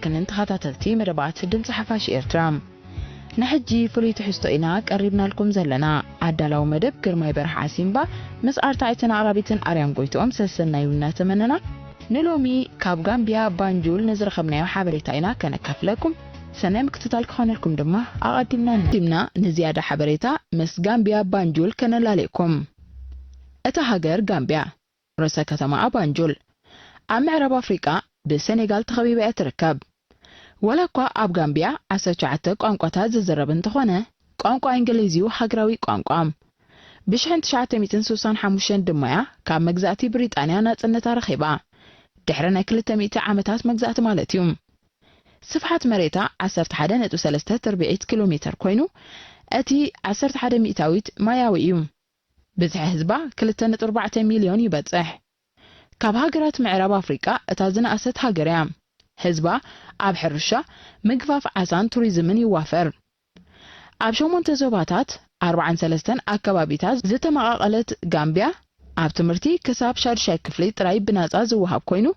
ክንን ተኸታተልቲ መደባት ድምፂ ሓፋሽ ኤርትራ። ንሕጂ ፍሉይ ትሕዝቶ ኢና ቀሪብናልኩም ዘለና። ኣዳላዊ መደብ ግርማይ በርሃ ዓሲምባ ምስ ኣርታዒትን ኣቕራቢትን ኣርያም ጎይትኦም ሰሰናዩ እናተመነና፣ ንሎሚ ካብ ጋምቢያ ባንጁል ንዝረኸብናዮ ሓበሬታ ኢና ከነካፍለኩም። ሰናይ ምክትታል ክኾነልኩም ድማ ኣቐዲምና ንዲምና ንዝያዳ ሓበሬታ ምስ ጋምቢያ ባንጁል ከነላልየኩም። እታ ሃገር ጋምቢያ፣ ርእሰ ከተማኣ ባንጁል፣ ኣብ ምዕራብ ኣፍሪቃ ብሰኔጋል ተኸቢባ እያ ትርከብ። ዋላ እኳ ኣብ ጋምቢያ ዓሰርተ ትሽዓተ ቋንቋታት ዝዝረብ እንተኾነ፣ ቋንቋ እንግሊዝ እዩ ሃገራዊ ቋንቋ። ብሽሕን ትሽዓተ ሚእትን ስሳን ሓሙሽተን ድማ እያ ካብ መግዛእቲ ብሪጣንያ ናጽነታ ረኺባ። ድሕሪ ናይ ክልተ ሚእቲ ዓመታት መግዛእቲ ማለት እዩ። ስፍሓት መሬታ ዓሰርተ ሓደ ነጥቢ ሰለስተ ትርብዒት ኪሎ ሜተር ኮይኑ፣ እቲ ዓሰርተ ሓደ ሚእታዊት ማያዊ እዩ። ብዝሒ ህዝባ ክልተ ነጥቢ ኣርባዕተ ሚልዮን ይበጽሕ። ካብ ሃገራት ምዕራብ ኣፍሪቃ እታ ዝነኣሰት ሃገር እያ። ህዝባ ኣብ ሕርሻ፣ ምግፋፍ ዓሳን ቱሪዝምን ይዋፈር። ኣብ ሸሞንተ ዞባታት ኣርባዓን ሰለስተን ኣከባቢታት ዝተመቓቐለት ጋምቢያ፣ ኣብ ትምህርቲ ክሳብ ሻድሻይ ክፍሊ ጥራይ ብናጻ ዝወሃብ ኮይኑ፣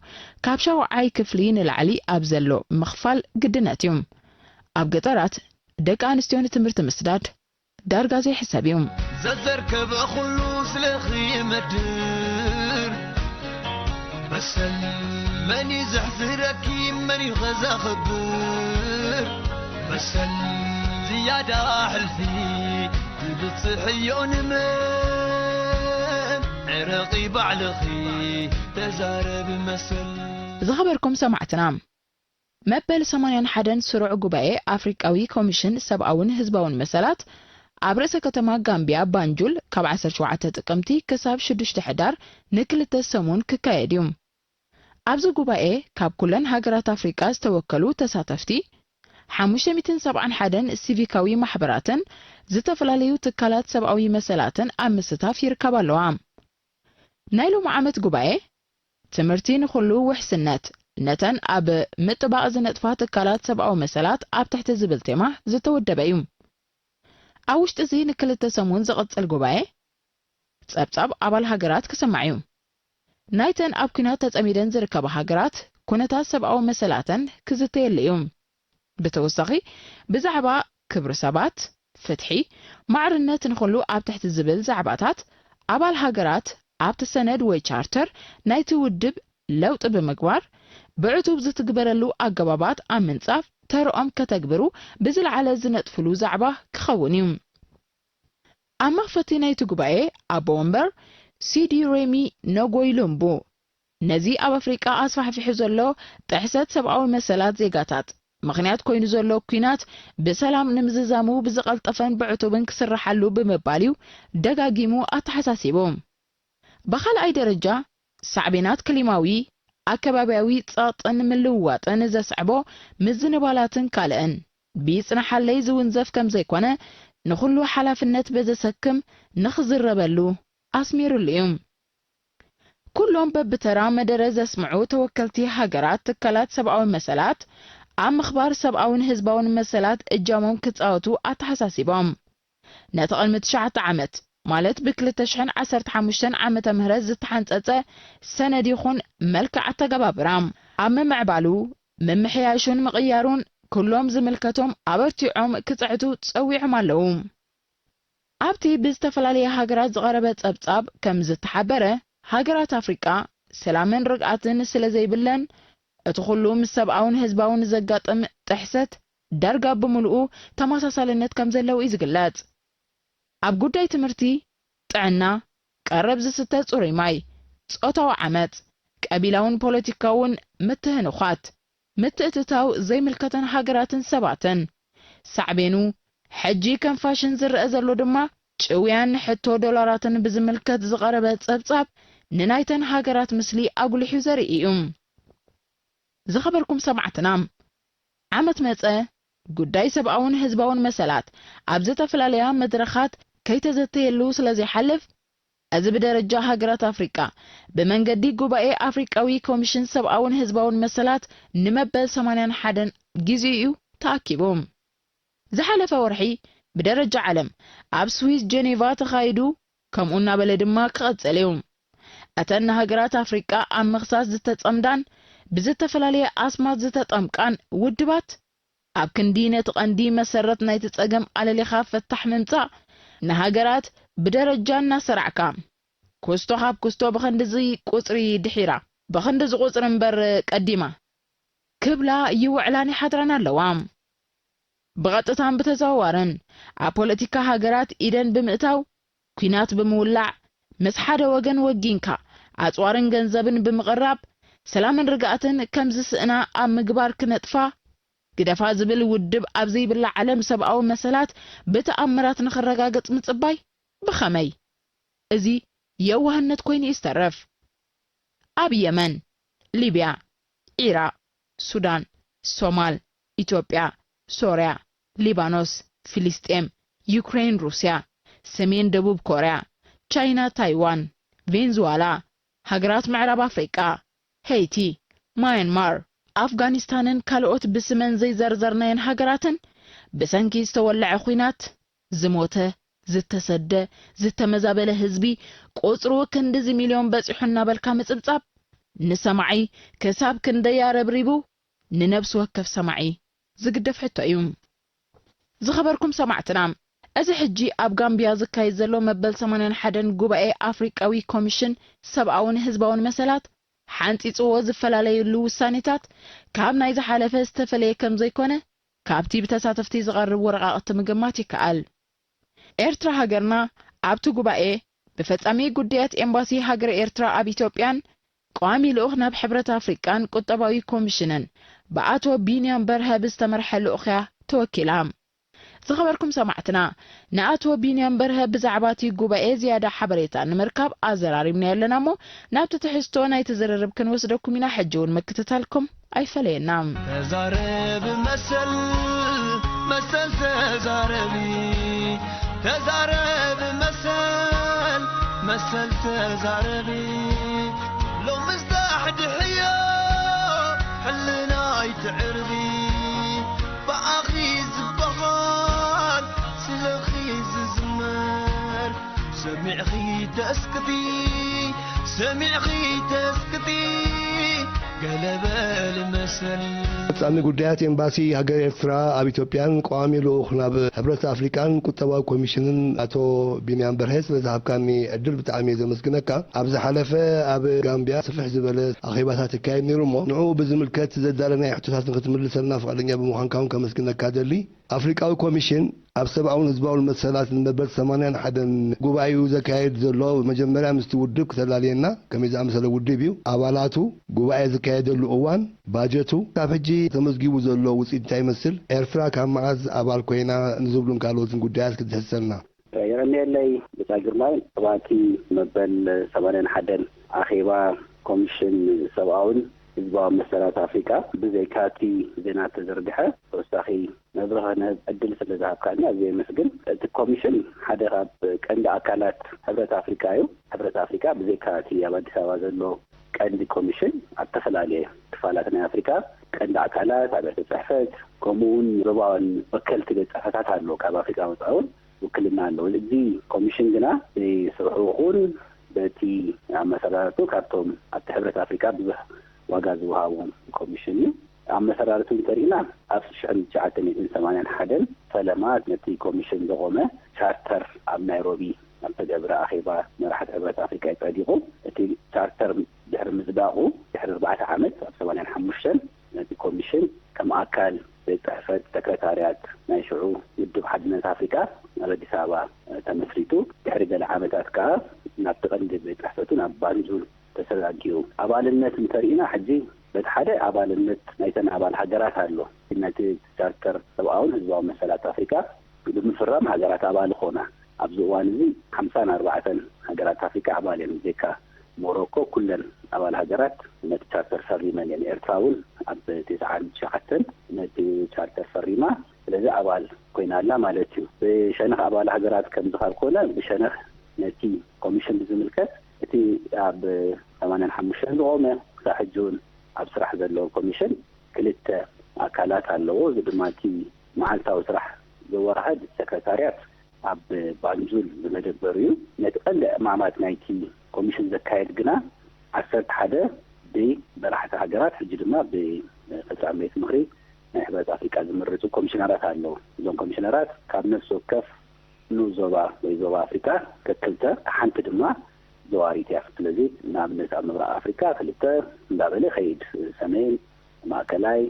ካብ ሻውዓይ ክፍሊ ንላዕሊ ኣብ ዘሎ ምኽፋል ግድነት እዩ። ኣብ ገጠራት ደቂ ኣንስትዮ ንትምህርቲ ምስዳድ ዳርጋ ዘይሕሰብ እዩ። ዘዘርከበ ኩሉ ስለኺ ይመድር። መሰል መን እዩ ዘሕፍረኪ? መን እዩ ኸ ዘኽብር? መሰል ዝያዳ ሕልፊ ትብጽሕዮ ንመን? ዕረቒ ባዕልኺ ተዛረቢ መሰል። ዝኸበርኩም ሰማዕትና፣ መበል ሰማንያን ሓደን ስሩዕ ጉባኤ ኣፍሪቃዊ ኮሚሽን ሰብኣውን ህዝባውን መሰላት ኣብ ርእሰ ከተማ ጋምቢያ ባንጁል ካብ ዓሰርተ ሸውዓተ ጥቅምቲ ክሳብ ሽዱሽተ ሕዳር ንክልተ ሰሙን ክካየድ እዩ። ኣብዚ ጉባኤ ካብ ኩለን ሃገራት ኣፍሪቃ ዝተወከሉ ተሳተፍቲ፣ ሓሙሽተ ሚእትን ሰብዓን ሓደን ሲቪካዊ ማሕበራትን ዝተፈላለዩ ትካላት ሰብኣዊ መሰላትን ኣብ ምስታፍ ይርከባ ኣለዋ። ናይ ሎሚ ዓመት ጉባኤ ትምህርቲ ንኹሉ ውሕስነት፣ ነተን ኣብ ምጥባቕ ዝነጥፋ ትካላት ሰብኣዊ መሰላት ኣብ ትሕቲ ዝብል ቴማ ዝተወደበ እዩ። ኣብ ውሽጢ እዚ ንክልተ ሰሙን ዝቕጽል ጉባኤ፣ ጸብጻብ ኣባል ሃገራት ክስማዕ እዩ። ናይተን ኣብ ኲናት ተጸሚደን ዝርከባ ሃገራት ኩነታት ሰብኣዊ መሰላተን ክዝተየሉ እዩ። ብተወሳኺ፣ ብዛዕባ ክብሪ ሰባት፣ ፍትሒ፣ ማዕርነት ንኹሉ ኣብ ትሕቲ ዝብል ዛዕባታት፣ ኣባል ሃገራት ኣብቲ ሰነድ ወይ ቻርተር ናይቲ ውድብ ለውጢ ብምግባር፣ ብዕቱብ ዝትግበረሉ ኣገባባት ኣብ ምንጻፍ ተርኦም ከተግብሩ ብዝለዓለ ዝነጥፍሉ ዛዕባ ክኸውን እዩ። ኣብ መኽፈቲ ናይቲ ጉባኤ፣ ኣቦ ወንበር ሲዲ ሬሚ ነጎይ ሉምቡ፣ ነዚ ኣብ ኣፍሪቃ ኣስፋሕፊሑ ዘሎ ጥሕሰት ሰብኣዊ መሰላት ዜጋታት ምኽንያት ኮይኑ ዘሎ ኲናት ብሰላም ንምዝዛሙ ብዝቐልጠፈን ብዕቱብን ክስርሓሉ ብምባል እዩ ደጋጊሙ ኣተሓሳሲቡ። ብኻልኣይ ደረጃ፣ ሳዕቤናት ክሊማዊ፣ ኣከባብያዊ ጸቕጥን ምልውዋጥን ዘስዕቦ ምዝንባላትን ካልእን ብይጽናሓለይ ዝውንዘፍ ከም ዘይኮነ፣ ንኹሉ ሓላፍነት በዘሰክም ንኽዝረበሉ ኣስሚሩሉ እዩ። ኩሎም በብተራ መደረ ዘስምዑ ተወከልቲ ሃገራት ትካላት ሰብኣዊ መሰላት ኣብ ምኽባር ሰብኣውን ህዝባውን መሰላት እጃሞም ክጻወቱ ኣተሓሳሲቦም። ነቲ ቅድሚ ትሽዓተ ዓመት፣ ማለት ብ ክልተ ሽሕን ዓሰርተ ሓሙሽተን ዓመተ ምህረት ዝተሓንጸጸ ሰነድ ይኹን መልክዕ ኣተገባብራ ኣብ ምምዕባሉ፣ ምምሕያሹን ምቕያሩን ኩሎም ዝምልከቶም ኣበርቲዖም ክጽዕቱ ጸዊዖም ኣለዉ። ኣብቲ ብዝተፈላለየ ሃገራት ዝቐረበ ጸብጻብ ከም ዝተሓበረ፣ ሃገራት ኣፍሪቃ ሰላምን ርግኣትን ስለ ዘይብለን፣ እቲ ኩሉ ምስ ሰብኣውን ህዝባውን ዘጋጥም ጥሕሰት ዳርጋ ብምሉኡ ተመሳሳልነት ከም ዘለዎ እዩ ዝግለጽ። ኣብ ጉዳይ ትምህርቲ፣ ጥዕና፣ ቀረብ ዝስተ ጽሩይ ማይ፣ ጾታዊ ዓመጽ፣ ቀቢላውን ፖለቲካውን ምትህንዃት፣ ምትእትታው ዘይምልከተን ሃገራትን ሰባትን። ሳዕቤኑ፣ ሕጂ ከም ፋሽን ዝረአ ዘሎ ድማ፣ ጭውያን ሕቶ ዶላራትን ብዝምልከት ዝቐረበ ጸብጻብ ንናይተን ሃገራት ምስሊ ኣጉሊሑ ዘርኢ እዩ። ዝኸበርኩም ሰማዕትና፣ ዓመት መጸ፣ ጉዳይ ሰብኣውን ህዝባውን መሰላት ኣብ ዝተፈላለያ መድረኻት ከይተዘተየሉ ስለ ዘይሓልፍ፣ እዚ ብደረጃ ሃገራት ኣፍሪቃ ብመንገዲ ጉባኤ ኣፍሪቃዊ ኮሚሽን ሰብኣውን ህዝባውን መሰላት ንመበል ሰማንያን ሓደን ግዜኡ እዩ ተኣኪቡ። ዝሓለፈ ወርሒ ብደረጃ ዓለም ኣብ ስዊስ ጀኔቫ ተኻይዱ፣ ከምኡ እናበለ ድማ ክቕጽል እዩ። እተን ንሃገራት ኣፍሪቃ ኣብ ምኽሳስ ዝተጸምዳን ብዝተፈላለየ ኣስማት ዝተጠምቃን ውድባት፣ ኣብ ክንዲ ነቲ ቀንዲ መሰረት ናይቲ ጸገም ኣለሊኻ ፈታሕ ምምጻእ፣ ንሃገራት ብደረጃ እናሰራዕካ፣ ኩስቶ ካብ ኩስቶ ብኸንድዚ ቁጽሪ ድሒራ፣ ብኸንድዚ ቁጽሪ እምበር ቀዲማ፣ ክብላ ይውዕላን ይሓድራን ኣለዋ። ብቐጥታን ብተዘዋዋርን ኣብ ፖለቲካ ሃገራት ኢደን ብምእታው፣ ኲናት ብምውላዕ፣ ምስ ሓደ ወገን ወጊንካ ኣጽዋርን ገንዘብን ብምቕራብ፣ ሰላምን ርግኣትን ከም ዝስእና ኣብ ምግባር ክነጥፋ፣ ግደፋ ዝብል ውድብ ኣብ ዘይብላ ዓለም ሰብኣዊ መሰላት ብተኣምራት ንኽረጋገጽ ምጽባይ ብኸመይ? እዚ የዋህነት ኮይኑ እዩ ዝተርፍ። ኣብ የመን፣ ሊብያ፣ ዒራቕ፣ ሱዳን፣ ሶማል፣ ኢትዮጵያ፣ ሶርያ፣ ሊባኖስ፣ ፊልስጤም፣ ዩክሬን፣ ሩስያ፣ ሰሜን ደቡብ ኮርያ፣ ቻይና፣ ታይዋን፣ ቬንዙዋላ፣ ሃገራት ምዕራብ ኣፍሪቃ፣ ሄይቲ፣ ማያንማር፣ ኣፍጋኒስታንን ካልኦት ብስመን ዘይዘርዘርናየን ሃገራትን ብሰንኪ ዝተወለዐ ኹናት ዝሞተ፣ ዝተሰደ፣ ዝተመዛበለ ህዝቢ ቁጽሩ ክንድዚ ሚልዮን በጺሑ እናበልካ ምጽብጻብ፣ ንሰማዒ ክሳብ ክንደይ ኣረብሪቡ ንነብሲ ወከፍ ሰማዒ ዝግደፍ ሕቶ እዩ። ዝኸበርኩም ሰማዕትና፣ እዚ ሕጂ ኣብ ጋምቢያ ዝካየድ ዘሎ መበል ሰማንያን ሓደን ጉባኤ ኣፍሪቃዊ ኮሚሽን ሰብኣውን ህዝባውን መሰላት ሓንጺጽዎ ዝፈላለየሉ ውሳኔታት ካብ ናይ ዝሓለፈ ዝተፈለየ ከም ዘይኮነ ካብቲ ብተሳተፍቲ ዝቐርብ ወረቓቕቲ ምግማት ይከኣል። ኤርትራ ሃገርና ኣብቲ ጉባኤ ብፈጻሚ ጉዳያት ኤምባሲ ሃገረ ኤርትራ ኣብ ኢትዮጵያን ቀዋሚ ልኡኽ ናብ ሕብረት ኣፍሪቃን ቁጠባዊ ኮሚሽንን ብኣቶ ቢንያም በርሀ ብዝተመርሐ ልኡኽ እያ ተወኪላ። ዝኸበርኩም ሰማዕትና፣ ንኣቶ ቢንያም በርሀ ብዛዕባ እቲ ጉባኤ ዝያዳ ሓበሬታ ንምርካብ ኣዘራሪብና ኣለና እሞ፣ ናብቲ ትሕዝቶ ናይቲ ዝርርብ ክንወስደኩም ኢና። ሕጂ እውን ምክትታልኩም ኣይፈለየና። ተዛረብ መሰል፣ መሰል ተዛረቢ፣ ተዛረብ መሰል፣ መሰል ተዛረቢ። ሎምስ ዳሕድሕዮ ሕልና ኣይትዕርቢ፣ ብኣኺ ዝበሃል ስለኺ ዝዝመር፣ ሰሚዕኺ ተስክቲ፣ ሰሚዕኺ ተስክቲ፣ ገለ በሊ መሰል። ፈጻሚ ጉዳያት ኤምባሲ ሃገር ኤርትራ ኣብ ኢትዮጵያን ቀዋሚ ልኡኽ ናብ ሕብረት ኣፍሪቃን ቁጠባዊ ኮሚሽንን ኣቶ ቢንያም በርሀ ስለ ዝሃብካኒ ዕድል ብጣዕሚ እየ ዘመስግነካ። ኣብ ዝሓለፈ ኣብ ጋምቢያ ስፍሕ ዝበለ ኣኼባታት ይካየድ ነይሩ እሞ ንዕኡ ብዝምልከት ዘዳለናይ ሕቶታት ንክትምልሰልና ፍቓደኛ ብምዃንካ እውን ከመስግነካ ደሊ። ኣፍሪቃዊ ኮሚሽን ኣብ ሰብኣውን ህዝባውን መሰላት ንመበል ሰማንያን ሓደን ጉባኤኡ ዘካየድ ዘሎ፣ መጀመርያ ምስቲ ውድብ ክተላልየና፣ ከመይ ዝኣመሰለ ውድብ እዩ፣ ኣባላቱ፣ ጉባኤ ዝካየደሉ እዋን፣ ባጀቱ፣ ካብ ሕጂ ተመዝጊቡ ዘሎ ውፅኢት እንታይ ይመስል፣ ኤርትራ ካብ መዓዝ ኣባል ኮይና ንዝብሉን ካልኦትን ጉዳያት ክትድህሰልና። የቐንየለይ ብጻ ግርማይ፣ ኣብቲ መበል ሰማንያን ሓደን ኣኼባ ኮሚሽን ሰብኣውን ህዝባዊ መሰላት ኣፍሪቃ ብዘይካቲ ዜና ተዘርግሐ ተወሳኺ መብርሂ ክህብ ዕድል ስለ ዝሃብካኒ ኣዝየ የመስግን። እቲ ኮሚሽን ሓደ ካብ ቀንዲ ኣካላት ሕብረት ኣፍሪቃ እዩ። ሕብረት ኣፍሪቃ ብዘይካቲ ኣብ ኣዲስ ኣበባ ዘሎ ቀንዲ ኮሚሽን ኣብ ዝተፈላለየ ክፋላት ናይ ኣፍሪቃ ቀንዲ ኣካላት፣ ኣብያተ ጽሕፈት፣ ከምኡ እውን ዞባውን ወከልቲ ቤት ጽሕፈታት ኣሎ። ካብ ኣፍሪቃ ወጻኢ እውን ውክልና ኣለዎ። እዚ ኮሚሽን ግና ብስርሑ ይኹን በቲ ኣመሰራርቱ ካብቶም ኣብቲ ሕብረት ኣፍሪቃ ብዙሕ ዋጋ ዝወሃቦም ኮሚሽን እዩ። ኣመሰራርቱ እንተሪእና ኣብ ሽሕን ትሽዓተ ሚእትን ሰማንያን ሓደን ፈለማ ነቲ ኮሚሽን ዘቖመ ቻርተር ኣብ ናይሮቢ ኣብ ተገብረ ኣኼባ መራሕቲ ሕብረት ኣፍሪቃ እዩ ጸዲቑ። እቲ ቻርተር ድሕሪ ምጽዳቑ ድሕሪ ኣርባዕተ ዓመት ኣብ ሰማንያን ሓሙሽተን ነቲ ኮሚሽን ከም ኣካል ቤት ጽሕፈት ሰክረታርያት ናይ ሽዑ ውድብ ሓድነት ኣፍሪቃ ኣብ ኣዲስ ኣበባ ተመስሪቱ። ድሕሪ ገለ ዓመታት ከኣ ናብቲ ቀንዲ ቤት ጽሕፈቱ ናብ ባንጁል ተሰጋጊሩ። ኣባልነት እንተሪእና ሕጂ በቲ ሓደ ኣባልነት ናይተን ኣባል ሃገራት ኣሎ። ነቲ ቻርተር ሰብኣውን ህዝባዊ መሰላት ኣፍሪቃ ብምፍራም ሃገራት ኣባል ኾና። ኣብዚ እዋን እዚ ሓምሳን ኣርባዕተን ሃገራት ኣፍሪቃ ኣባል እየን። ብዘይካ ሞሮኮ ኩለን ኣባል ሃገራት ነቲ ቻርተር ፈሪመን እየን። ኤርትራ እውን ኣብ ተስዓን ትሽዓተን ነቲ ቻርተር ፈሪማ፣ ስለዚ ኣባል ኮይና ኣላ ማለት እዩ። ብሸነኽ ኣባል ሃገራት ከምዚ ካብ ኮነ፣ ብሸነኽ ነቲ ኮሚሽን ብዝምልከት፣ እቲ ኣብ ሰማንያን ሓሙሽተን ዝቖመ ክሳብ ሕጂ እውን ኣብ ስራሕ ዘሎ ኮሚሽን ክልተ ኣካላት ኣለዎ። እዚ ድማ እቲ መዓልታዊ ስራሕ ዘወሃህድ ሰክረታርያት ኣብ ባንጁል ዝመደበሩ እዩ። ነቲ ቀንዲ ዕማማት ናይቲ ኮሚሽን ዘካየድ ግና ዓሰርተ ሓደ ብመራሕቲ ሃገራት፣ ሕጂ ድማ ብፈጻሚ ቤት ምኽሪ ናይ ሕብረት ኣፍሪቃ ዝምርጹ ኮሚሽነራት ኣለዉ። እዞም ኮሚሽነራት ካብ ነፍሲ ወከፍ ንኡስ ዞባ ወይ ዞባ ኣፍሪቃ ከክልተ፣ ሓንቲ ድማ ዘዋሪት እያ። ስለዚ ንኣብነት ኣብ ምብራቕ ኣፍሪቃ ክልተ እንዳበለ ይኸይድ፣ ሰሜን፣ ማእከላይ፣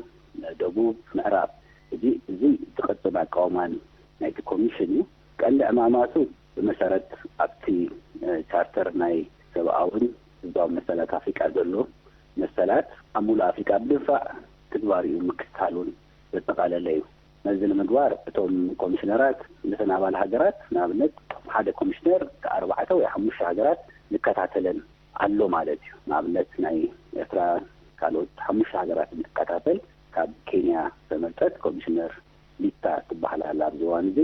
ደቡብ፣ ምዕራብ። እዚ እዚ እቲ ቅርጽን ኣቃውማን ናይቲ ኮሚሽን እዩ። ቀንዲ ዕማማቱ ብመሰረት ኣብቲ እ፣ ቻርተር ናይ ሰብኣውን ህዝባዊ መሰላት ኣፍሪቃ ዘሎ መሰላት ኣብ ሙሉእ ኣፍሪቃ ብድንፋዕ ትግባር እዩ ምክትታሉን ዘጠቓለለ እዩ። ነዚ ንምግባር እቶም ኮሚሽነራት ነተን ኣባል ሃገራት፣ ንኣብነት ሓደ ኮሚሽነር ኣርባዕተ ወይ ሓሙሽተ ሃገራት ዝከታተለን ኣሎ ማለት እዩ። ንኣብነት ናይ ኤርትራ ካልኦት ሓሙሽተ ሃገራት እንትከታተል፣ ካብ ኬንያ ዝተመርጸት ኮሚሽነር ሊታ ትበሃል ኣላ ኣብዚ እዋን እዚ።